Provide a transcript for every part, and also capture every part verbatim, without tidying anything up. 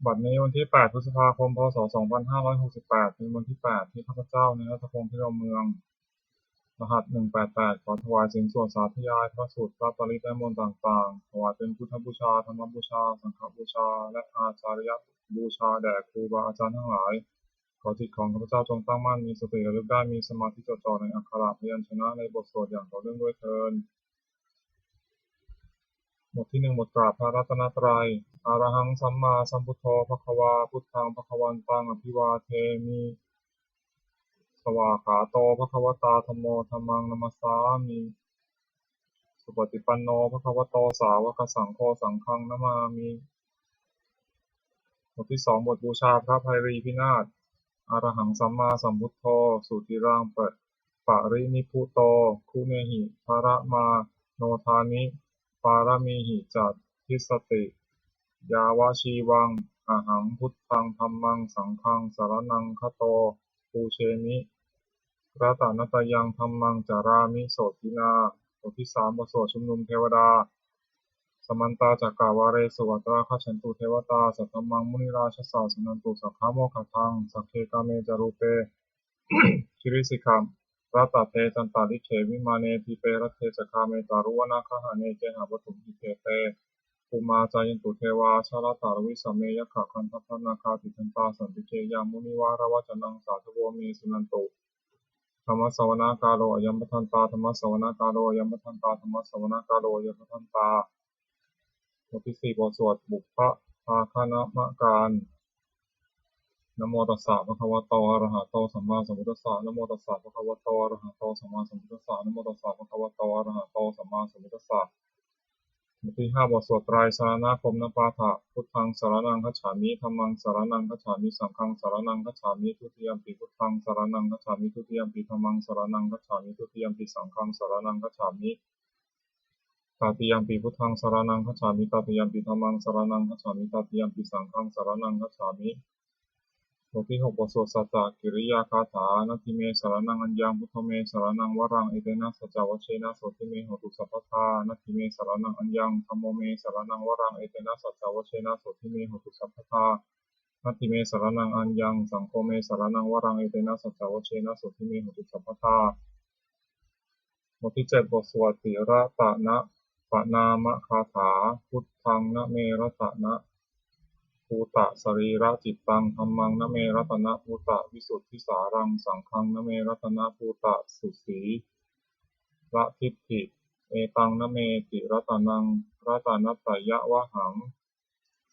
บัดนี้วันที่ แปด พฤษภาคม พ.ศ. สองพันห้าร้อยหกสิบแปด เป็นวันที่ แปด ที่ข้าพเจ้า นายรัตพงษ์ พิรมเมือง รหัส หนึ่งแปดแปด ขอถวายเสียงสวดสาธยายพระสูตร พระปริตร และมนต์ต่างๆ ถวายเป็นพุทธบูชา ธรรมบูชา สังฆบูชา และอาจาริยบูชาแด่ครูบาอาจารย์ทั้งหลาย ขอจิตของข้าพเจ้าจงตั้งมั่น มีสติระลึกได้ มีสมาธิจดจ่อในอักขระพยัญชนะในบทสวดอย่างต่อเนื่องด้วยเทอญ บทที่หนึ่ง บทกราบพระรัตนตรัย Arahaṃ sammāsambuddho bhagavā, buddhaṃ bhagavantaṃ abhivādemi. Svākkhāto bhagavatā dhammo, dhammaṃ namassāmi. Supaṭipanno bhagavato sāvakasaṅgho, saṅghaṃ namāmi. บทที่สอง บทบูชาพระไพรีพินาศ Arahaṃ sammāsambuddho sudiraṃ pa- parinibbuto, guṇehi paramānodāni, pāramīhi ca dissati, yāvajīvaṃ ahaṃ buddhaṃ dhammaṃ saṅghaṃ saraṇaṃ gato, pūjemi ratanattayaṃ, dhammaṃ carāmi sotthinā. บทที่สาม บทสวดชุมนุมเทวดา Samantā cakkavāḷesu atrāgacchantu devatā, saddhammaṃ munirājassa suṇantu saggamokkhadaṃ. Sagge kāme ca rūpe girisikharataṭe cantalikkhe vimāne, dīpe raṭṭhe ca gāme taruvanagahane gehavatthumhi khette, bhummā cāyantu devā jalathalavisame yakkhagandhabbanāgā, tiṭṭhantā santike yaṃ munivaravacanaṃ sādhavo me suṇantu. Dhammassavanakālo ayambhadantā, dhammassavanakālo ayambhadantā, dhammassavanakālo ayambhadantā. บทที่สี่ บทสวดบุพพาคณมการ Namo tassa bhagavato arahato sammāsambuddhassa. Namo tassa bhagavato arahato sammāsambuddhassa. Namo tassa bhagavato arahato sammāsambuddhassa. บทที่ห้า บทสวดไตรสรณคมนปาฐะ Buddhaṃ saraṇaṃ gacchāmi, dhammaṃ saraṇaṃ gacchāmi, saṅghaṃ saraṇaṃ gacchāmi. Dutiyampi buddhaṃ saraṇaṃ gacchāmi, dutiyampi dhammaṃ saraṇaṃ gacchāmi, dutiyampi saṅghaṃ saraṇaṃ gacchāmi. Tatiyampi buddhaṃ saraṇaṃ gacchāmi, tatiyampi dhammaṃ saraṇaṃ gacchāmi, tatiyampi saṅghaṃ saraṇaṃ gacchāmi. บทที่หก บทสวดสัจจกิริยาคาถา Natthi me saraṇaṃ aññaṃ, buddho me saraṇaṃ varaṃ, etena saccavajjena sotthi me hotu sabbadā. Natthi me saraṇaṃ aññaṃ, dhammo me saraṇaṃ varaṃ, etena saccavajjena sotthi me hotu sabbadā. Natthi me saraṇaṃ aññaṃ, saṅgho me saraṇaṃ varaṃ, etena saccavajjena sotthi me hotu sabbadā. บทที่เจ็ด บทสวดติรัตนปณามคาถา Buddhaṃ na me ratanabhūtasarīracittaṃ, dhammaṃ na me ratanabhūtavisuddhisāraṃ, saṅghaṃ na me ratanabhūtasusiladdiṭṭhi, etaṃ na me tiratanaṃ ratanattayavhaṃ,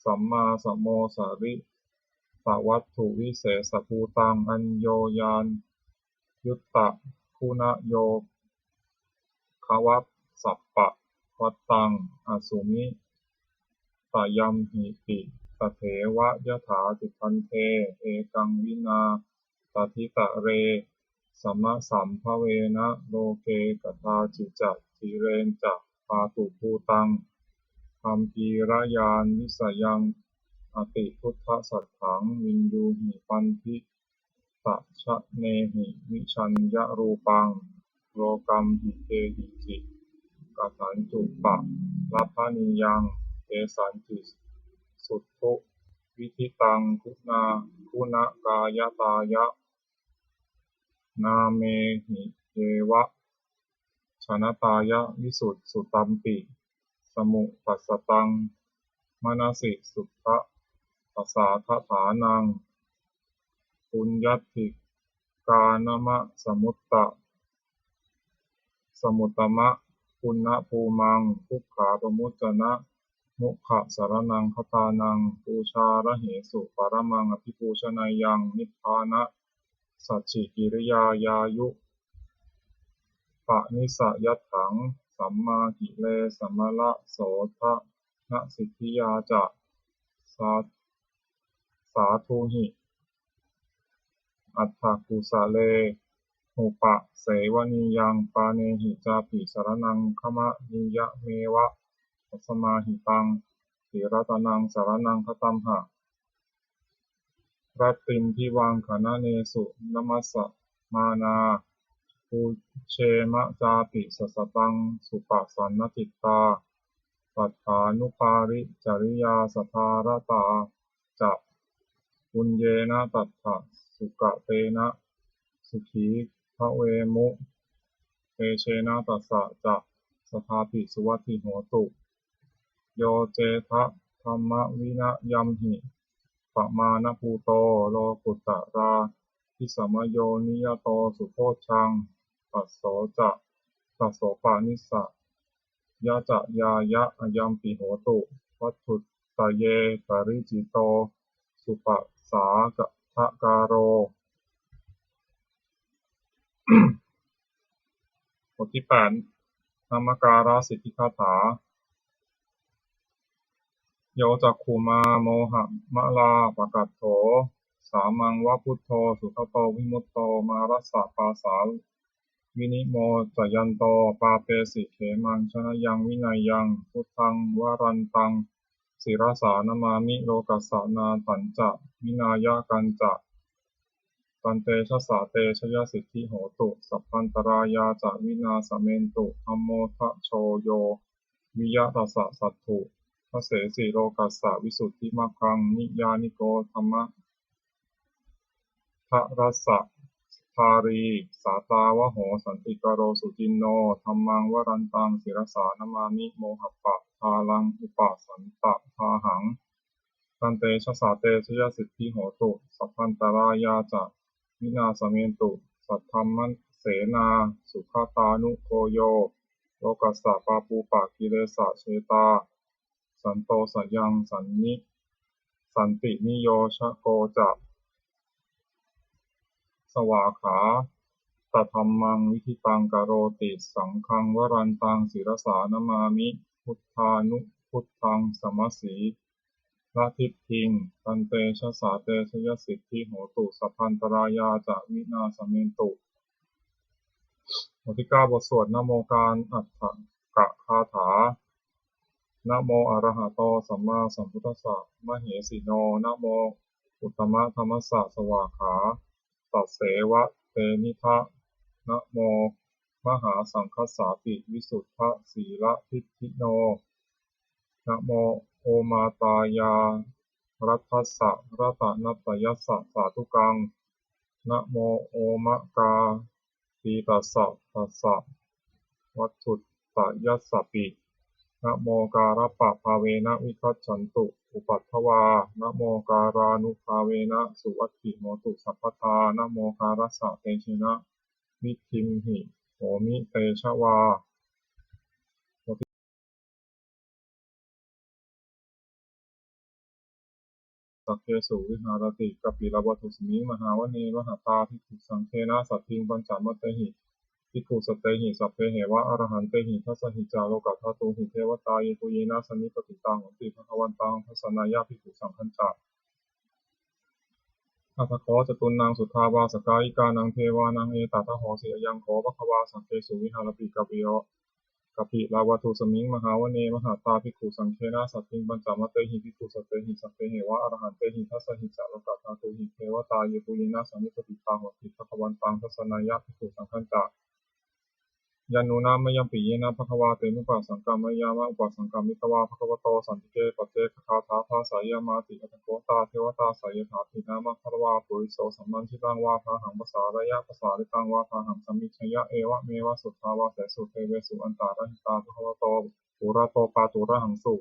sammāsamosaritavatthuvise sabhūtaṃ, aññoññayuttaguṇayogavassabba vattaṃ, asmimāyamhi pi tatheva yathā, tiṭṭhante ekaṃ vinā taditare, samasambhavena loke kadāci ca, cireñca pātubhūtaṃ gambhīrañāṇavisayaṃ atiandhabhūtasatthaṃ, viññūhi paṇḍitajanehi vijjāya rūpaṃ, lokamhi kehici katthañcu palabhanīyaṃ, tesañci suddhu vidiṭṭhaṃ guṇa guṇakāyatāya nāmehi yeva janatāya, visuddhasutampi samuttasataṃ manasi suddhasādhaṭhānaṃ, puññatthi kānamasamutta samuttamapuññapumaṃ, dukkhāpamuccanamukhasaraṇaṃ gatānaṃ, pūjārahesu paramaṃ abhipūjaneyyaṃ, nibbānasacchikiriyāyāyupanissayatthaṃ, sammāhilesamalasothana siddhiyā ca, sā sādhuhi atthakūsalenupasevanīyaṃ, pāṇehi cāpi saraṇaṃ gamanīyameva, tasmā hi taṃ tiratanaṃ saraṇaṃ gatamha. Rattindivaṃ gaṇanesu namassamānā, pūjema cāpi sataṃ supasannacittāsaṭhānupāricariyāsattāratā, ca puññena tattha sukatena sukhī bhavemu. Tejena tassa ca satthāpi suvatthi hotu. Yo cedha dhammavinayamhi pamāṇabhūto lokuttaradhisamāyo niyato subodhaṃ tasso ca tassopanisayañāya ayampi hotu. Vatthuttaye paricito supasādakāro. บทที่แปด นมการสิทธิคาถา Yo cakkhumā mohamalāpakaṭṭho, sāmaṃ va buddho sugato vimutto, mārassa pāsā vinimocayanto, pāpesi khemaṃ janataṃ vinayaṃ. Buddhaṃ varantaṃ sirasā namāmi, lokassa nāthañca vināyakañca. Tantejasā te jayasiddhi hotu, sabbantarāyā ca vināsamentu. Dhammo dhajo yo viya tassa satthu, dasesi lokassa visuddhimaggaṃ. Niyyāniko dhammadharassa dhārī, sātāvaho santikaro suciṇṇo. Dhammaṃ varantaṃ sirasā namāmi, mohappadālaṃ upasantadāhaṃ. Tantejasā te jayasiddhi hotu, sabbantarāyā ca vināsamentu. Saddhammasenā sugatānugo yo, lokassa pāpūpakilesajetā, santo sayaṃ santi niyojako ca. Svākkhātadhammaṃ viditaṃ karoti, saṅghaṃ varantaṃ sirasā namāmi, buddhānubuddhaṃ samasīladiṭṭhiṃ. Tantejasā te jayasiddhi hotu, sabbantarāyā ca vināsamentu. บทที่เก้า บทสวดนโมการอัฏฐกคาถา Namo arahato sammāsambuddhassa mahesino, namo uttamadhammassa svākkhātatenidha, namo mahāsaṅghassāpi visuddhasīladiṭṭhino, namo omātyāraddhassa ratanattayassa sādhukaṃ, namo omakātītassa tassa vatthuttayassapi, namokārappabhāvena vigacchantu upaddavā, namokārānubhāvena suvatthi hotu sabbadā, namokārassa tejena vidhimhi homi tejavā. Saggesu viharati kapilavatthusmiṃ mahāvane mahatā bhikkhusaṅghena saddhiṃ pañcamattehi bhikkhusatehi sabbeheva arahantehi. Dasahi ca lokadhātūhi devatā yebhuyyena sannipatitā honti bhagavantaṃ dassanāya bhikkhusaṅghañca. Atha kho catunnaṃ suddhāvāsakāyikānaṃ devānaṃ etadahosi: Ayaṃ kho bhagavā saggesu viharati kapilavatthusmiṃ mahāvane mahatā bhikkhusaṅghena saddhiṃ pañcamattehi bhikkhusatehi sabbeheva arahantehi. Dasahi ca lokadhātūhi devatā yebhuyyena sannipatitā honti bhagavantaṃ dassanāya bhikkhusaṅghañca. Yannūna mayampi yena bhagavā tenupasaṅkameyyāma, upasaṅkamitvā bhagavato santike paccekagāthā bhāseyyāmāti. Atha kho tā devatā seyyathāpi nāma balavā puriso sammiñjitaṃ vā bāhaṃ pasāreyya, pasāritaṃ vā bāhaṃ sammiñjeyya, evameva suddhāvāsesu devesu antarahitā bhagavato purato pāturahaṃsu.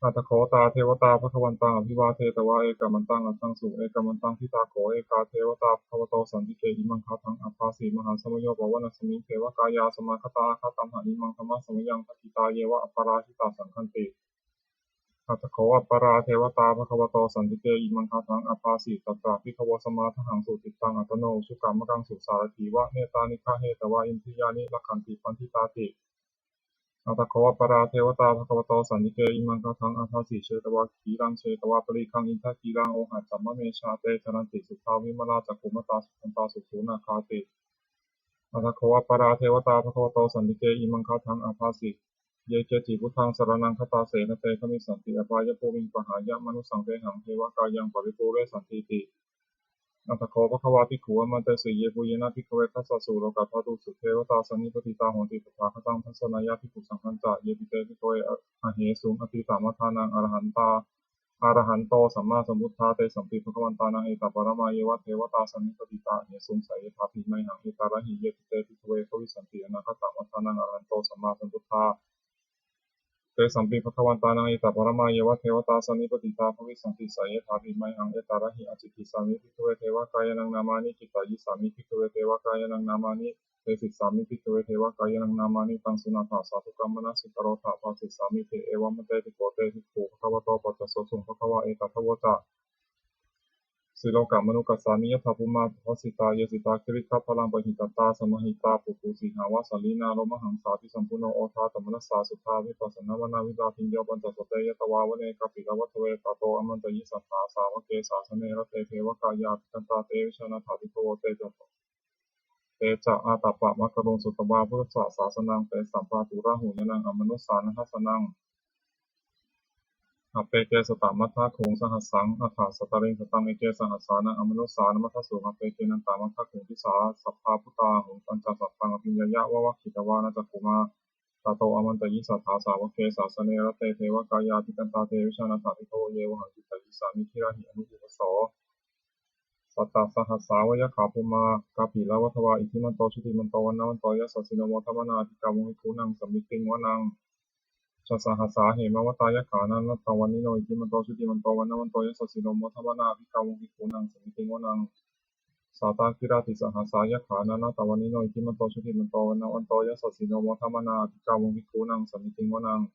Atha kho tā devatā bhagavantaṃ abhivādetvā ekamantaṃ aṭṭhaṃsu. Ekamantaṃ ṭhitā kho ekā devatā bhagavato santike imaṃ gāthaṃ abhāsi: Mahāsamayo pavanasmiṃ, devakāyā samāgatā, āgatamha imaṃ dhammasamayaṃ, dakkhitāyeva aparājitasaṅghanti. Atha kho aparā devatā bhagavato santike imaṃ gāthaṃ abhāsi: Tatra bhikkhavo samādahaṃsu, cittaṃ attano ujukamakaṃsu, sārathīva nettāni gahetvā, indriyāni rakkhanti paṇḍitāti. Atha kho aparā devatā bhagavato santike imaṃ gāthaṃ abhāsi: Chetvā khīlaṃ chetvā palighaṃ, indakhīlaṃ ohaccamanejā, te caranti suddhā vimalā, cakkhumatā sudantā susunāgāti. Atha kho aparā devatā bhagavato santike imaṃ gāthaṃ abhāsi: Ye keci buddhaṃ saraṇaṃ gatāse, na te gamissanti apāyabhūmiṃ, pahāya mānusaṃ dehaṃ, devakāyaṃ paripūressantīti. Atha kho bhagavā bhikkhū āmantesi: Yebhuyyena bhikkhave dasasu lokadhātūsu devatā sannipatitā honti tathāgataṃ dassanāya bhikkhusaṅghañca. Yepi te bhikkhave ahesuṃ atītamaddhānaṃ arahantā arahanto sammāsambuddhā, tesampi bhagavantānaṃ etaparamāyeva devatā sannipatitā ahesuṃ, seyyathāpi mayhaṃ etarahi. Yadi te bhikkhave bhavissanti anāgatamaddhānaṃ arahanto sammāsambuddhā, tesampi bhagavantānaṃ etaparamāyeva devatā sannipatitā bhavissanti, seyyathāpi mayhaṃ etarahi. Ācikkhissāmi bhikkhave devakāyānaṃ nāmāni, kittayissāmi bhikkhave devakāyānaṃ nāmāni, desissāmi bhikkhave devakāyānaṃ nāmāni. Taṃ suṇātha sādhukaṃ manasikarotha bhāsissāmīti. Evaṃ bhanteti kho te bhikkhū bhagavato paccassosuṃ. Bhagavā etadavoca: Silokamanukassāmi, yattha bhummā tadassitā; ye sitā girigabbharaṃ, pahitattā samāhitā. Puthū sīhāva sallīnā, lomahaṃsābhisambhuno; odātamanasā suddhā, vippasannamanāvilā. Bhiyyo pañcasate ñatvā, vane kāpilavatthave; tato āmantayi satthā, sāvake sāsane rate. Devakāyā abhikkantā, te vijānātha bhikkhavo. Te ca, te ca ātappamakaruṃ, sutvā buddhassa sāsanaṃ; tesampāturahu ñāṇaṃ, amanussāna dassanaṃ. Appeke satamaddakkhuṃ, sahassaṃ atha sattariṃ; sataṃ eke sahassānaṃ, amanussānamaddasuṃ. Appekenantamaddakkhuṃ, disā sabbā phuṭā ahuṃ; tañca sabbaṃ abhiññāya, vavakkhitvāna cakkhumā. Tato āmantayi satthā, sāvake sāsane rate. Devakāyā abhikkantā, te vijānātha bhikkhavo; ye vohaṃ kittayissāmi, girāhi anupubbaso. Sattasahassā va yakkhā, bhummā kāpilavatthavā; iddhimanto jutimanto, vaṇṇavanto yasassino; modamānā abhikkāmuṃ, bhikkhūnaṃ samitiṃ vanaṃ. Chasahassā hemavatā, yakkhā nānattavaṇṇino; iddhimanto jutimanto, vaṇṇavanto yasassino; modamānā abhikkāmuṃ, bhikkhūnaṃ samitiṃ vanaṃ. Sātāgirā tisahassā, yakkhā nānattavaṇṇino; iddhimanto jutimanto, vaṇṇavanto yasassino; modamānā abhikkāmuṃ, bhikkhūnaṃ samitiṃ vanaṃ.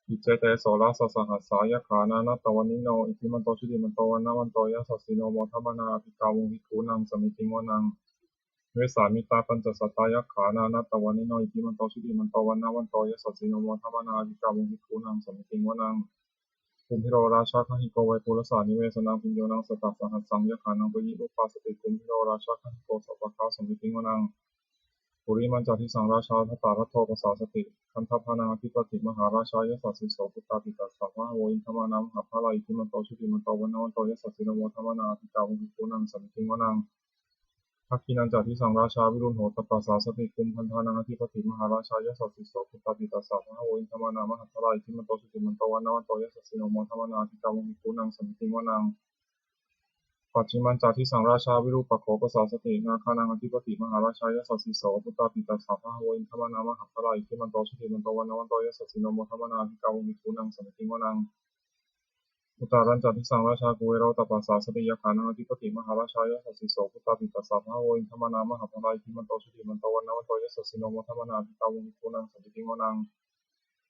Iccete soḷasasahassā, yakkhā nānattavaṇṇino; iddhimanto jutimanto, vaṇṇavanto yasassino; modamānā abhikkāmuṃ, bhikkhūnaṃ samitiṃ vanaṃ. Vessāmittā pañcasatā, yakkhā nānattavaṇṇino; iddhimanto jutimanto, vaṇṇavanto yasassino; modamānā abhikkāmuṃ, bhikkhūnaṃ samitiṃ vanaṃ. Kumbhīro rājagahiko, vepullassa nivesanaṃ; bhiyyo naṃ satasahassaṃ, yakkhānaṃ payirupāsati; kumbhīro rājagahiko, sopāga samitiṃ vanaṃ. Purimañca disaṃ rājā, dhataraṭṭho pasāsati; gandhabbānaṃ ādhipati, mahārājā yasassi so. Puttāpi tassa bahavo, indanāmā mahabbalā; iddhimanto jutimanto, vaṇṇavanto yasassino; modamānā abhikkāmuṃ, bhikkhūnaṃ samitiṃ vanaṃ. Dakkhiṇañca disaṃ rājā, virūḷho tappasāsati; kumbhaṇḍānaṃ ādhipati, mahārājā yasassi so. Puttāpi tassa bahavo, indanāmā mahabbalā; iddhimanto jutimanto, vaṇṇavanto yasassino; modamānā abhikkāmuṃ, bhikkhūnaṃ samitiṃ vanaṃ. Pacchimañca disaṃ rājā, virūpakkho pasāsati; nāgānaṃ ādhipati, mahārājā yasassi so. Puttāpi tassa bahavo, indanāmā mahabbalā; iddhimanto jutimanto, vaṇṇavanto yasassino; modamānā abhikkāmuṃ, bhikkhūnaṃ samitiṃ vanaṃ. Uttarañca disaṃ rājā, kuvero tappasāsati; yakkhānaṃ ādhipati, mahārājā yasassi so. Puttāpi tassa bahavo, indanāmā mahabbalā; iddhimanto jutimanto, vaṇṇavanto yasassino; modamānā abhikkāmuṃ, bhikkhūnaṃ samitiṃ vanaṃ.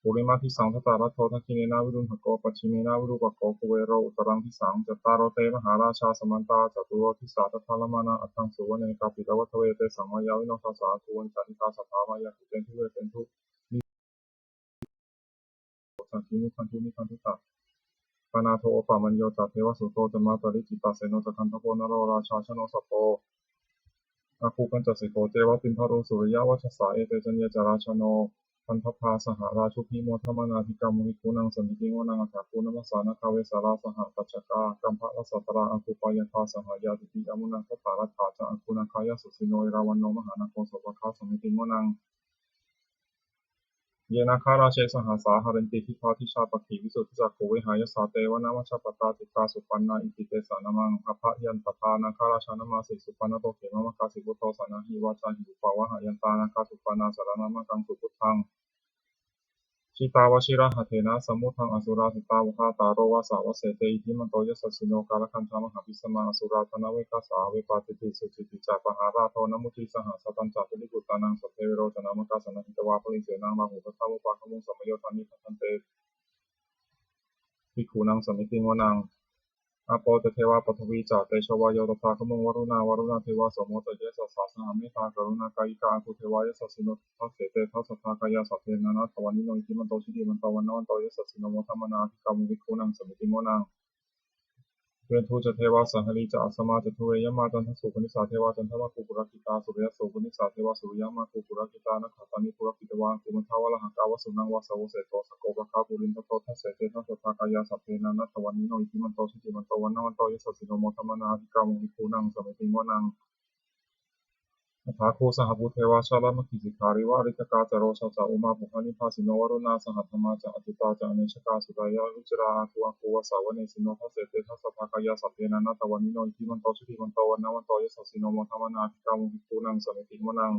Purimaṃ disaṃ dhataraṭṭho, dakkhiṇena virūḷhako; pacchimena virūpakkho, kuvero uttaraṃ disaṃ. Cattāro te mahārājā, samantā caturo disā; daddallamānā aṭṭhaṃsu, vane kāpilavatthave. Tesaṃ māyāvino dāsā, āgū vañcanikā saṭhā; māyā kuṭeṇḍu veṭeṇḍu, satta kinnughaṇḍu nighaṇḍu ca. Panādo opamañño ca, devasūto ca mātali; cittaseno ca gandhabbo, naḷo rājā janosabho. Āgū pañcasikho ceva, timbarū suriyavacchasā; ete caññe ca rājāno, gandhabbā saha rājubhi; modamānā abhikkāmuṃ, bhikkhūnaṃ samitiṃ vanaṃ. Athāgū nābhasā nāgā, vesālā sahatacchakā; kambalassatarā āgū, pāyāgā saha ñātibhi. Yāmunā dhataraṭṭhā ca, āgū nāgā yasassino; erāvaṇo mahānāgo, sopāga samitiṃ vanaṃ. Ye nāgarāje sahasā haranti, dibbā dijā pakkhi visuddhacakkhū; vehāyasā te vanamajjhapattā, citrā supaṇṇā iti tesa nāmaṃ. Abhayantadā nāgarājānamāsi, supaṇṇato khemamakāsi buddho; saṇhāhi vācāhi upavhayantā, nāgā supaṇṇā saraṇamakaṃsu buddhaṃ. Jitā vajirahatthena, samuddaṃ asurā sitā; vātātārō vāsavassete, iddhimanto yasassino; kālakañjā mahābhismā, asurā dānaveghasā; vepacitti sucitti ca, pahārādo namucī saha. Satañca baliputtānaṃ, satthaviro ca nāmakā; sannayhitvā baliṃ senaṃ, rāhubhaddamupāgamuṃ; samayodāni bhaddante, bhikkhūnaṃ samitiṃ vanaṃ. Āpo ca devā paṭhavī ca, tejo vāyo tadāgamuṃ; varuṇā vāruṇā devā, somo ca yasasā saha. Mettākaruṇākāyikā, āgū devā yasassino; dasete dasadhā kāyā, sabbe nānattavaṇṇino; iddhimanto jutimanto, vaṇṇavanto yasassino; modamānā abhikkāmuṃ, bhikkhūnaṃ samitiṃ vanaṃ. Veṇḍū ca devā sahalī ca, asamā ca duve yamā; candassūpanisā devā, candamāgū purakkhitā; suriyassūpanisā devā, suriyamāgū purakkhitā. Nakkhattāni purakkhitvā, āgū mandavalāhakā; vasūnaṃ vāsavo seṭṭho, sakkopāga purindado. Dasete dasadhā kāyā, sabbe nānattavaṇṇino; iddhimanto jutimanto, vaṇṇavanto yasassino; modamānā abhikkāmuṃ, bhikkhūnaṃ samitiṃ vanaṃ. Athāgū sahabhū devā jalamaggisikhāriva, ariṭṭhakā ca rojā ca umāpupphanibhāsino, varuṇā sahadhammā ca accutā ca anejakā, sūleyyarucirā āgū āgū vāsavanesino. Dasete dasadhā kāyā sabbe nānattavaṇṇino, iddhimanto jutimanto vaṇṇavanto yasassino, modamānā abhikkāmuṃ bhikkhūnaṃ samitiṃ vanaṃ.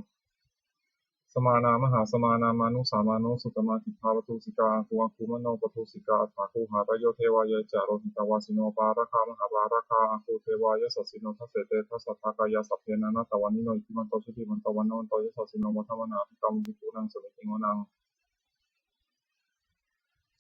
Samānā mahāsamānā mānusā mānusuttamā, khiḍḍāpadosikā āgū āgū manopadosikā, athāgū harayo devā ye ca lohitavāsino, pāragā mahāpāragā āgū devā yasassino. Dasete dasadhā kāyā sabbe nānattavaṇṇino, iddhimanto jutimanto vaṇṇavanto yasassino, modamānā abhikkāmuṃ bhikkhūnaṃ samitiṃ vanaṃ.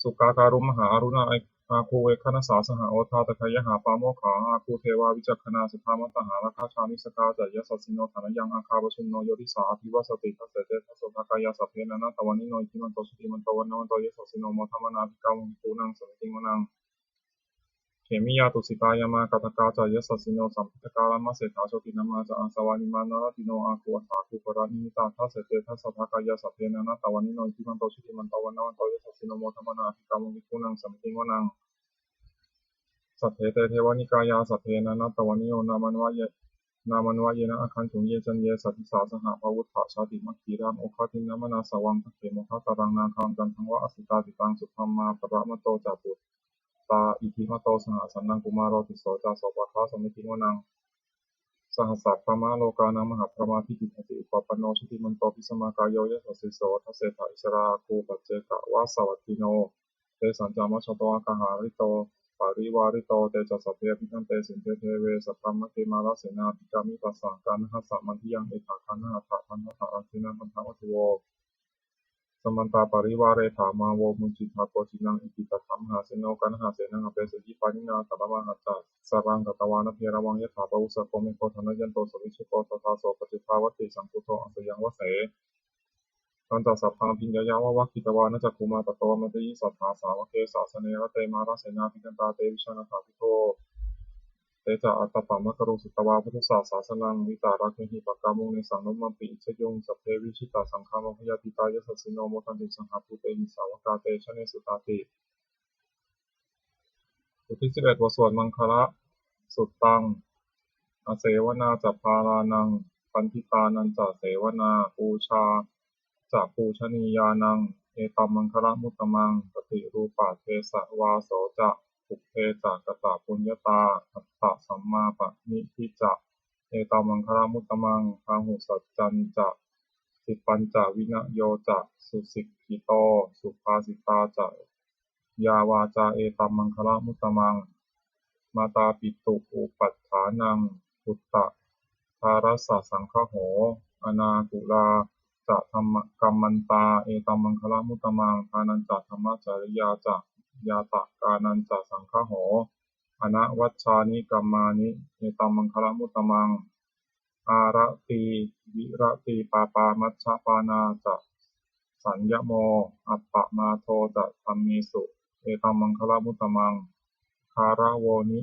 Sukkā karumhā aruṇā āgū veghanasā saha, odātagayhā pāmokkhā āgū devā vicakkhaṇā, sadāmattā hāragajā missakā ca yasassino, thanayaṃ āga pajjunno yo disā abhivassati. Dasete dasadhā kāyā sabbe nānattavaṇṇino, iddhimanto jutimanto vaṇṇavanto yasassino, modamānā abhikkāmuṃ bhikkhūnaṃ samitiṃ vanaṃ. Khemiyā tusitā yāmā kaṭṭhakā ca yasassino, lambitakā lāmaseṭṭhā jotināmā ca āsavā, nimmānaratino āgū athāgū paranimmitā. Dasete dasadhā kāyā sabbe nānattavaṇṇino, iddhimanto jutimanto vaṇṇavanto yasassino, modamānā abhikkāmuṃ bhikkhūnaṃ samitiṃ vanaṃ. Saṭṭhete devanikāyā sabbe nānattavaṇṇino, nāmanvayena āgañchuṃ ye caññe sadisā saha, pavutthajātimakkhilaṃ oghatiṇṇamanāsavaṃ, dakkhemoghataraṃ nāgaṃ candaṃva asitātitaṃ. Subrahmā paramatto ca puttā iddhimato saha, sanaṅkumāro tisso ca sopāga samitiṃ vanaṃ. Sahassabrahmalokānaṃ mahābrahmābhitiṭṭhati, upapanno jutimanto bhismākāyo yasassi so. Dasettha issarā āgū paccekavasavattino, tesañca majjhato āgā hārito parivārito. Te ca sabbe abhikkante sinde deve sabrahmake, mārasenā abhikkāmi passa kaṇhassa mandiyaṃ. Etha gaṇhatha bandhatha rāgena bandhamatthu vo, samantā parivāretha mā vo muñcittha koci naṃ. Iti tattha mahāseno kaṇhasenaṃ apesayi, pāṇinā talamāhacca saraṃ katvāna bheravaṃ. Yathā pāvussako megho thanayanto savijjuko, tadā so paccudāvatti saṅkuddho asayaṃvase. Tañca sabbaṃ abhiññāya vavakkhitvāna cakkhumā, tato āmantayi satthā sāvake sāsane rate. Mārasenā abhikkantā te vijānātha bhikkhavo, te ca ātappamakaruṃ sutvā buddhassa sāsanaṃ. Vītarāgehi pakkāmuṃ nesaṃ lomampi iñjayuṃ. Sabbe vijitasaṅgāmā bhayātītā yasassino, modanti saha bhūtehi sāvakā te janesutāti. บทที่สิบเอ็ด บทสวดมังคละสุตตัง Asevanā ca bālānaṃ paṇḍitānañca sevanā, pūjā ca pūjanīyānaṃ etammaṅgalamuttamaṃ. Paṭirūpadesavāso ca pubbe ca katapuññatā, attasammāpaṇidhi ca etammaṅgalamuttamaṃ. Bāhusaccañca sippañca vinayo ca susikkhito, subhāsitā ca yā vācā etammaṅgalamuttamaṃ. Mātāpituupaṭṭhānaṃ puttadārassa saṅgaho, anākulā ca kammantā etammaṅgalamuttamaṃ. Dānañca dhammacariyā ca ñātakānañca saṅgaho, anavajjāni kammāni etammaṅgalamuttamaṃ. Āratī viratī pāpā majjapānā ca saññamo, appamādo ca dhammesu etammaṅgalamuttamaṃ. Gāravo ni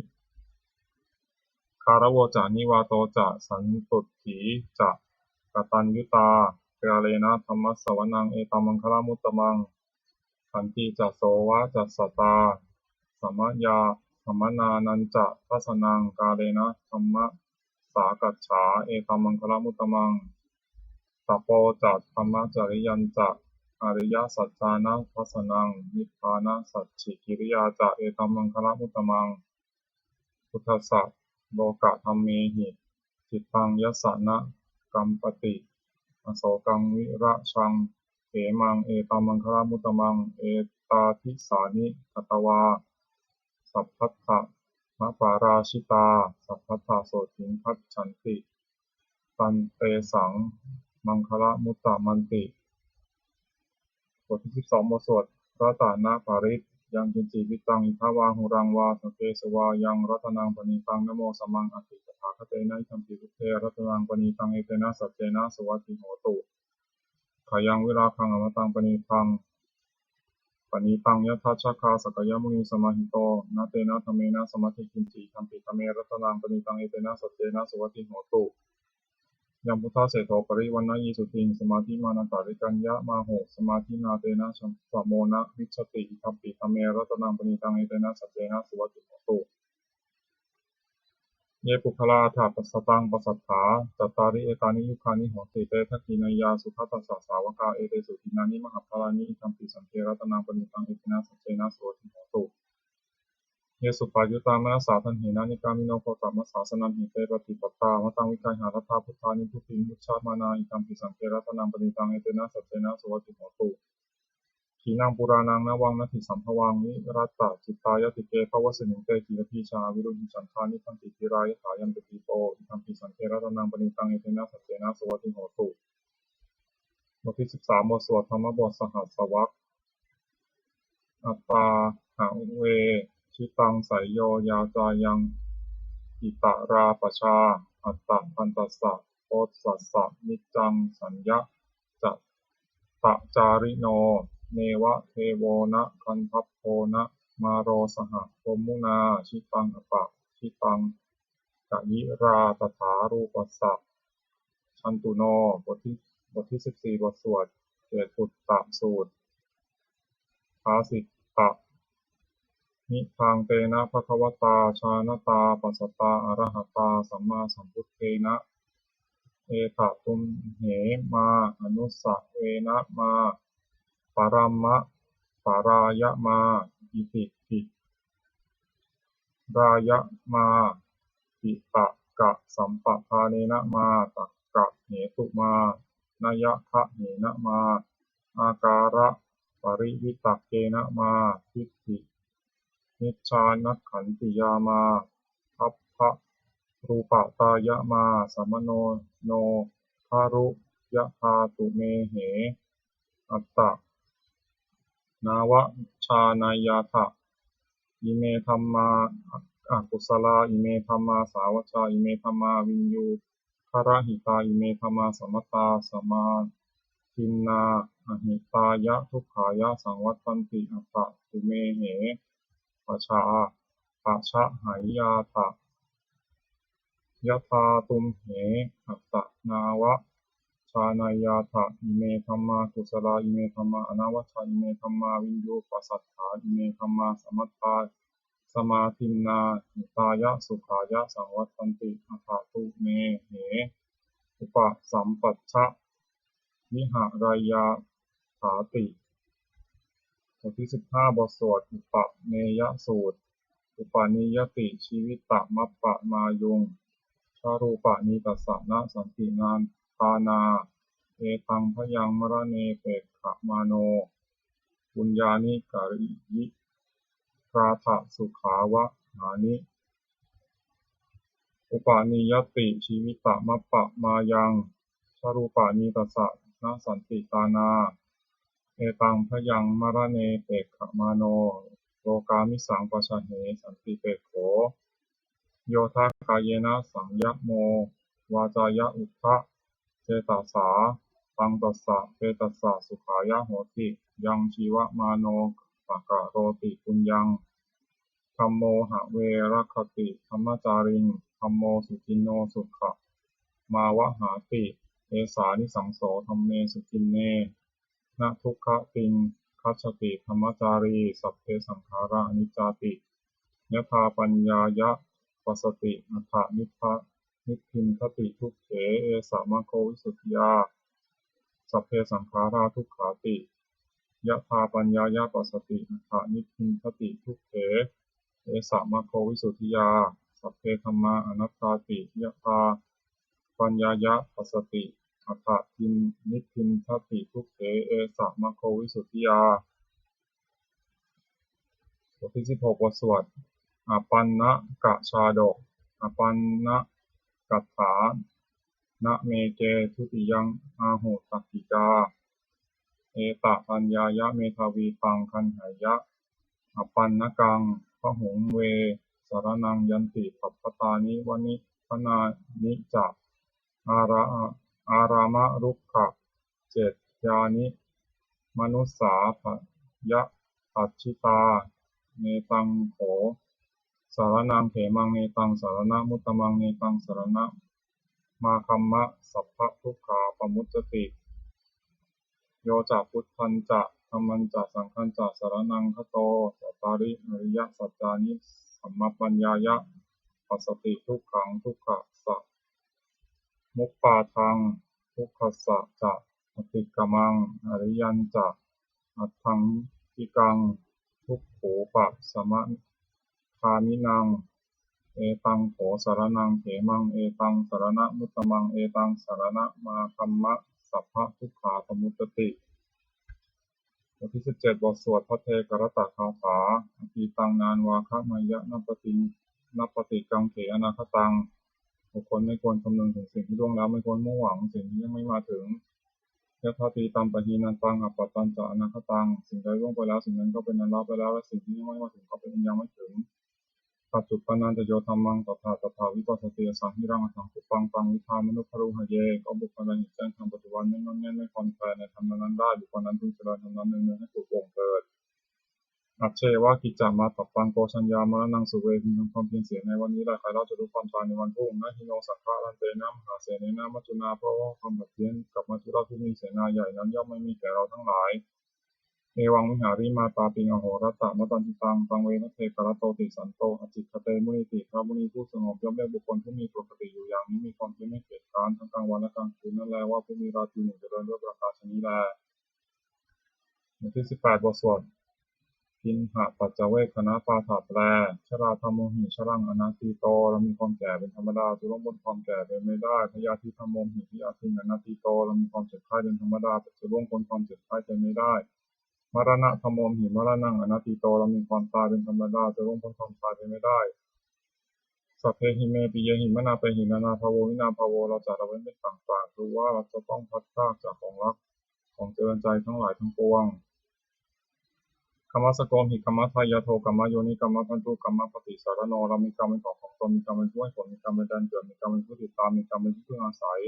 gāravo ca nivāto ca santuṭṭhī ca kataññutā, kālena dhammassavanaṃ etammaṅgalamuttamaṃ. Khantī ca sovacassatā samayā samaṇānañca dassanaṃ, kālena dhammasākacchā etammaṅgalamuttamaṃ. Tapo ca brahmacariyañca ariyasaccāna dassanaṃ, nibbānasacchikiriyā ca etammaṅgalamuttamaṃ. Phuṭṭhassa lokadhammehi cittaṃ yassa na kampati, asokaṃ virajaṃ khemaṃ etammaṅgalamuttamaṃ. Etādisāni katvā sabbatthamaparājitā, sabbattha sotthiṃ gacchanti, tan tesaṃ maṅgalamuttamanti. บทที่สิบสอง บทสวดรัตนปริตร Yaṅkiñci vittaṃ idha vā huraṃ vā, saggesu vā yaṃ ratanaṃ paṇītaṃ, na no samaṃ atthi tathāgatena, idampi buddhe ratanaṃ paṇītaṃ, etena saccena suvatthi hotu. Khayaṃ virāgaṃ amataṃ paṇītaṃ, paṇītaṃ yadajjhagā sakyamunī samāhito, na tena dhammena samatthi kiñci, idampi dhamme ratanaṃ paṇītaṃ, etena saccena suvatthi hotu. Yambuddhaseṭṭho parivaṇṇayī suddhiṃ, samādhimānantarikaññamāhu, samādhinā tena samo na vijjati, idampi dhamme ratanaṃ paṇītaṃ, etena saccena suvatthi hotu. Ye puggalā aṭṭha sataṃ pasatthā, cattāri etāni yugāni honti, te dakkhiṇeyyā sugatassa sāvakā, etesu dinnāni mahapphalāni, idampi saṅghe ratanaṃ paṇītaṃ, etena saccena suvatthi hotu. Ye suppayuttā manasā daḷhena, nikkāmino gotamasāsanamhi, te pattipattā amataṃ vigayha, laddhā phuṭā nibbutiṃ bhuñjamānā, idampi saṅghe ratanaṃ paṇītaṃ, etena saccena suvatthi hotu. Khīṇaṃ purāṇaṃ navaṃ natthi sambhavaṃ, virattacittāyatike bhavasmiṃ, te khīṇabījā aviruḷhichandā, nibbanti dhīrā yathāyampadīpo, idampi saṅghe ratanaṃ paṇītaṃ, etena saccena suvatthi hotu. บทที่สิบสาม บทสวดธรรมบทสหัสสวรรค Athāhave jitaṃ seyyo yācāyaṃ itarā pajā, attapantassa possassa niccaṃ saññā ca tacārino, neva devo na gandhabbo na māro saha brahmunā, jitaṃ apajitaṃ kayirā tathārūpassa jantuno. บทที่ บทที่สิบสี่ บทสวดเกสปุตตสูตร Bhāsitamidaṃ tena bhagavatā jānatā passatā arahatā sammāsambuddhena, etha tumhe mā anusavena mā parama parāya mā iti dhirāya mā piṭakasampadanena mā takkahetu mā nayagahena mā ākāraparivitakena mā diṭṭhi micchānakkhattiyā mā dabbarūpatāya mā samāno no garu yathā tumehe attanāva jānayyatha. Ime dhammā akusalā, ime dhammā sāvajjā, ime dhammā viññūhirahitā, ime dhammā samattā samādinnā ahitāya dukkhāya saṃvattanti, atha tumehe pajā pajaheyyātha yathā tumhe attanāva jānayyatha. Ime dhammā kusalā, ime dhammā anavajjā, ime dhammā viññūhipasatthā, ime dhammā samattā samādinnā hitāya sukhāya saṃvattanti, atha tumehe upasampajja vihareyyathāti. บทที่สิบห้า บทสวดอุปเนยสูตร Upanīyati jīvitamappamāyuṃ, jarūpanītassa na santi nā- tānā, etaṃ bhayaṃ maraṇe pekkhamāno, puññāni kariyirātha sukhāvahāni. Upanīyati jīvitamappamāyuṃ, jarūpanītassa na santi tānā, etaṃ bhayaṃ maraṇe pekkhamāno, lokāmisaṃ pajāhe santi pekkho. Yo dhakkāyena saṃyamo, vācāya uda cetasā, taṃ tassa petassa sukhāya hoti, yaṃ jīvamāno pakaroti puññaṃ. Dhammo have rakkhati dhammacāriṃ, dhammo suciṇṇo sukhamāvahāti, esānisaṃso dhamme suciṇṇe, na dukkhatiṃ gacchati dhammacārī, sabbe saṅkhārā aniccāti, yadā paññāya passati, atha nibbindati dukkhe, esa maggo visuddhiyā, sabbe saṅkhārā dukkhāti, yadā paññāya passati, atha nibbindati dukkhe, esa maggo visuddhiyā, sabbe dhammā anattāti, yadā paññāya passati, atha nibbindati dukkhe, esa maggo visuddhiyā. บทที่สิบหก บทสวด Apaṇṇakassā dok. Apaṇṇakaṭṭhā na me ke dutiyaṃ āhu takkikā, etapaññāya medhāvī taṃ gaṇheyya, apaṇṇakaṃ bahuṃ ve saraṇaṃ yanti, sabbatāni vanāni ca ārā- ārāmarukkhacetyāni, manussā byathajjitā, netaṃ kho saraṇaṃ khemaṃ, netaṃ saraṇamuttamaṃ, netaṃ saraṇamāgamma, sabbadukkhā pamuccati. Yo ca buddhañca dhammañca saṅghañca saraṇaṃ gato, cattāri ariyasaccāni sammappaññāya, passati dukkhaṃ dukkhasamuppādaṃ dukkhassa ca atikkamaṃ ariyañca aṭṭhaṅgikaṃ dukkhūpasamagāminaṃ. Etaṃ kho saraṇaṃ khemaṃ, etaṃ saraṇamuttamaṃ, etaṃ saraṇamāgamma sabbadukkhā pamuccati. บทที่สิบเจ็ด บทสวดภัทเทกรัตตคาถา Atītaṃ nānvāgameyya nappaṭi nappaṭikaṅkhe anāgataṃ. บุคคลไม่ควรคำนึงถึงสิ่งที่ล่วงแล้ว ไม่ควรมุ่งหวังสิ่งที่ยังไม่มาถึง Yadatītampahīnantaṃ, appattañca anāgataṃ. สิ่งใดล่วงไปแล้ว สิ่งนั้นก็เป็นอันละไปแล้ว และสิ่งที่ยังไม่มาถึงก็เป็นอันยังไม่ถึง Paccuppannañca yo dhammaṃ, tattha tattha vipassati, asaṃhiraṃ asaṅkuppaṃ, taṃ viddhā manubrūhaye. ก็บุคคลใดเห็นแจ้งธรรมปัจจุบัน ไม่งอนแง่นไม่คลอนแคลนในธรรมนั้นๆได้ บุคคลนั้นพึงเจริญธรรมนั้นเนืองๆให้สุดโต่งเถิด Ajjeva kiccamātappaṃ, ko jaññā maraṇaṃ suve. พึงทำความเพียรเสียในวันนี้แล ใครเล่าจะรู้ความตายในวันพรุ่ง Na hi no saṅgarantena, mahāsenena maccunā. เพราะว่าความผัดเพี้ยนกับมัจจุราชผู้มีเสนาใหญ่นั้น ย่อมไม่มีแก่เราทั้งหลาย Evaṃ vihārimātāpiṃ, ahorattamatanditaṃ, taṃ ve bhaddekarattoti, santo ācikkhate munīti. พระมุนีผู้สงบย่อมเรียกบุคคลผู้มีปกติอยู่อย่างนี้ มีความเพียรไม่เกียจคร้าน ทั้งกลางวันและกลางคืนนั่นแล ว่าผู้มีราตรีหนึ่งเจริญด้วยประการฉะนี้แล บทที่สิบแปด บทสวด Piṇḍapaccavekkhaṇapāṭha แปล Jarādhammomhi jaraṃ anatīto. เรามีความแก่เป็นธรรมดา จะล่วงพ้นความแก่ไปไม่ได้ Byādhidhammomhi byādhiṃ anatīto. เรามีความเจ็บไข้เป็นธรรมดา จะล่วงพ้นความเจ็บไข้ไปไม่ได้ Maraṇadhammomhi maraṇaṃ anatīto. เรามีความตายเป็นธรรมดา จะล่วงพ้นความตายไปไม่ได้ Sabbehi me piyehi manāpehi nānābhāvo vinābhāvo. เราจะละเว้นเป็นต่างๆ คือว่าเราจะต้องพลัดพรากจากของรัก ของเจริญใจทั้งหลายทั้งปวง Kammassakomhi kammadāyādo kammayoni kammabandhu kammapaṭisaraṇo. เรามีกรรมเป็นของของตน มีกรรมเป็นผู้ให้ผล มีกรรมเป็นแดนเกิด มีกรรมเป็นผู้ติดตาม มีกรรมเป็นที่พึ่งอาศัย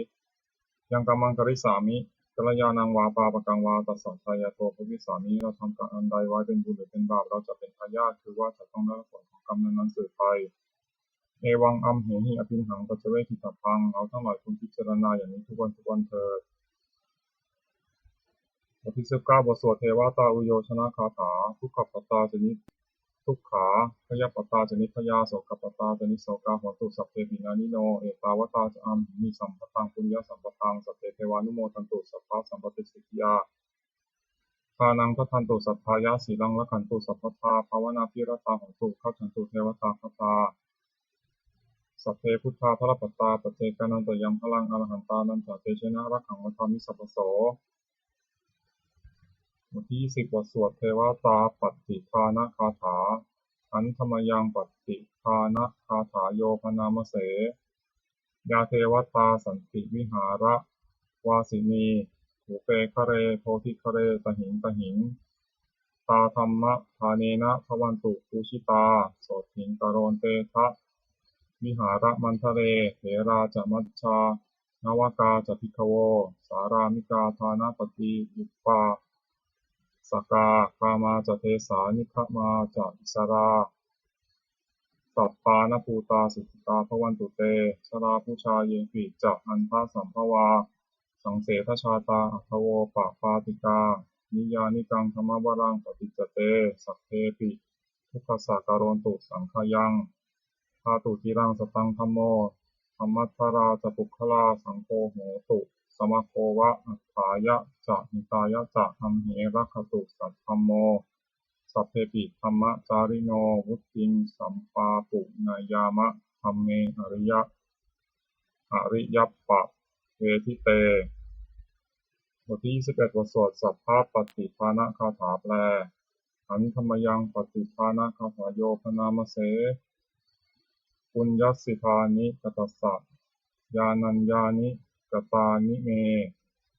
Yaṃ kammaṃ karissāmi, kalyāṇaṃ vā pāpakaṃ vā, tassa dāyādo bhavissāmi. เราทำกรรมอันใดไว้ เป็นบุญหรือเป็นบาป เราจะเป็นทายาท คือว่าจะต้องได้รับผลของกรรมนั้นๆสืบไป Evaṃ amhehi abhiṇhaṃ paccavekkhitabbaṃ. เราทั้งหลายควรพิจารณาอย่างนี้ทุกวันทุกวันเถิด บทที่สิบเก้า บทสวดเทวตาอุยโยชนคาถา Dukkhappattā ca ni dukkhā, bhayappattā ca nibbhayā, sokappattā ca nissokā, hontu sabbepi pāṇino. Ettāvatā ca amhehi sambhataṃ puññasampadaṃ, sabbe devānumodantu, sabbasampattisiddhiyā. Dānaṃ dadantu saddhāya, sīlaṃ rakkhantu sabbadā, bhāvanābhiratā hontu, gacchantu devatāgatā. Sabbe buddhā balappattā, paccekānañca yaṃ balaṃ, arahantānañca tejena, rakkhaṃ bandhāmi sabbaso. บทที่ยี่สิบ บทสวดเทวตาปัตติทานคาถา Handa mayaṃ pattidānagāthāyo bhaṇāma se. Yā devatā santi vihāravāsinī, thūpe ghare bodhighare tahiṃ tahiṃ, tā dhammadānena bhavantu pūjitā, sotthiṃ karontedha vihāramaṇḍale. Therā ca majjhā navakā ca bhikkhavo, sārāmikā dānapatī upāsakā, gāmā ca desā nigamā ca issarā, sappāṇabhūtā sukhitā bhavantu te. Jalābujā yepi ca aṇḍasambhavā, saṃsedajātā athavopapātikā, niyyānikaṃ dhammavaraṃ paṭicca te, sabbepi dukkhassa karontu saṅkhayaṃ. Ṭhātu ciraṃ sataṃ dhammo, dhammaddharā ca puggalā, saṅgho hotu samaggo va, atthāya ca hitāya ca. Amhe rakkhatu saddhammo, sabbepi dhammacārino, vuḍḍhiṃ sampāpuṇeyyāma, dhamme ariya ariyappavedite. บทที่ยี่สิบเอ็ด บทสวดสัพพะปัตติทานคาถา แปล Handa mayaṃ pattidānagāthāyo bhaṇāma se. Puññassidāni katassa, yānaññāni katāni me,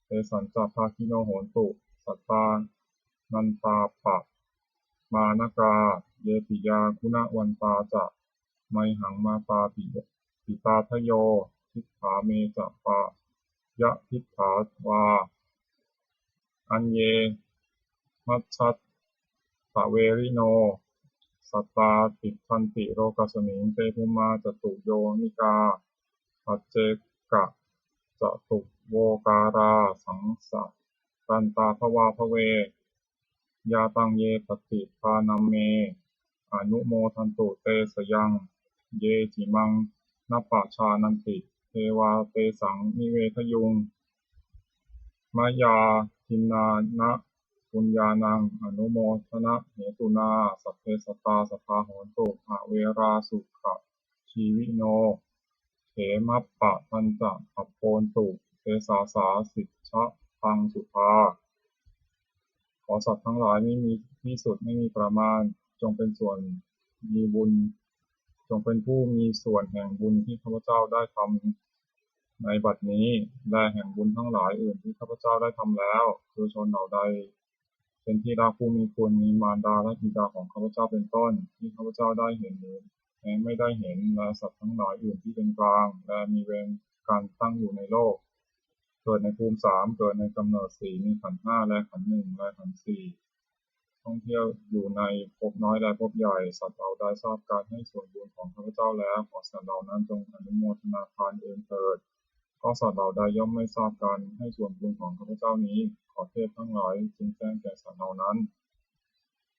tesañca bhāgino hontu, sattānantāppamāṇakā. Ye piyā guṇavantā ca, mayhaṃ mātā pi- pitādayo, diṭṭhā me ca payadiṭṭhā vā, aññe majjhattaverino, sattā tiṭṭhanti lokasmiṃ, te bhummā catuyonikā, paccekagacatuvokārā, saṃsarantā bhavā bhave. Yā taṃ ye pattidānamme, anumodantu te sayaṃ. ye cimaṃ napajānanti, devā tesaṃ nivedayuṃ. Mayā dinnāna puññānaṃ anumodanahetunā sabbe sattā sadā hontu averā sukhajīvino khemappadañca pabbontu sesāsā sijjataṃ sukhā. ขอสัตว์ทั้งหลายไม่มีที่สุดไม่มีประมาณ จงเป็นส่วนมีบุญ จงเป็นผู้มีส่วนแห่งบุญที่ข้าพเจ้าได้ทำในบัดนี้ และแห่งบุญทั้งหลายอื่นที่ข้าพเจ้าได้ทำแล้ว คือชนเหล่าใดเป็นที่รักผู้มีคุณ มีมารดาและบิดาของข้าพเจ้าเป็นต้น ที่ข้าพเจ้าได้เห็นหรือแม้ไม่ได้เห็น และสัตว์ทั้งหลายอื่นที่เป็นกลาง และมีเวรกันตั้งอยู่ในโลก เกิดในภูมิสาม เกิดในกำเนิดสี่ มีขันธ์ห้า และขันธ์หนึ่ง และขันธ์สี่ ท่องเที่ยวอยู่ในภพน้อยและภพใหญ่ สัตว์เหล่าใดทราบการให้ส่วนบุญของข้าพเจ้าแล้ว ขอสัตว์เหล่านั้นจงอนุโมทนาทานเองเถิด ก็สัตว์เหล่าใดย่อมไม่ทราบการให้ส่วนบุญของข้าพเจ้านี้ ขอเทพทั้งหลายจงแจ้งแก่สัตว์เหล่านั้น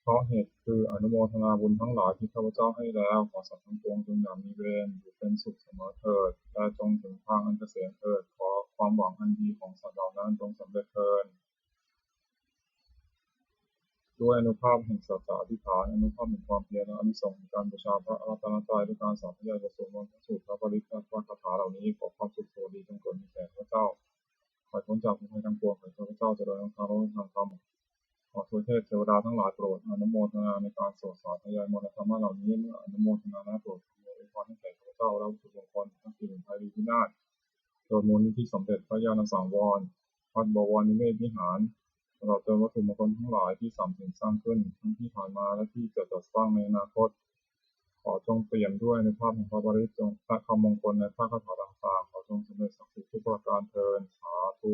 เพราะเหตุคืออนุโมทนาบุญทั้งหลายที่ข้าพเจ้าให้แล้ว ขอสัตว์ทั้งปวงจงอย่ามีเวร อยู่เป็นสุขเสมอเถิด และจงถึงทางอันเกษมเถิด ขอความหวังอันดีของสัตว์เหล่านั้นจงสำเร็จเถิด ด้วยอานุภาพแห่งสัจจะอธิษฐาน อานุภาพแห่งความเพียร และอานิสงส์แห่งการบูชาพระรัตนตรัย ด้วยการสาธยายบทสวดมนต์ พระสูตร พระปริตร และพระคาถาเหล่านี้ ขอความสุขสวัสดีจงเกิดมีแก่ข้าพเจ้า ขอให้พ้นจากทุกข์ภัยทั้งปวง ขอให้ข้าพเจ้าเจริญทางโลกและทางธรรม ขอทวยเทพเทวดาทั้งหลายโปรดอนุโมทนาในการสวดสาธยายมนต์และธรรมะเหล่านี้ เมื่ออนุโมทนาแล้วโปรดอำนวยพรให้แก่ข้าพเจ้าและวัตถุมงคลทั้งสี่ ภัยดีพินาศ โดยมูลนิธิสมเด็จพระญาณสังวร วัดบวรนิเวศวิหาร ตลอดจนวัตถุมงคลทั้งหลายที่สามสิงสร้างขึ้น ทั้งที่ผ่านมาและที่จะจัดสร้างในอนาคต ขอจงเปี่ยมด้วยอานุภาพแห่งพระปริตร จงพระคำมงคลในพระคาถาต่างๆ ขอจงสำเร็จศักดิ์สิทธิ์ทุกประการเทอญ สาธุ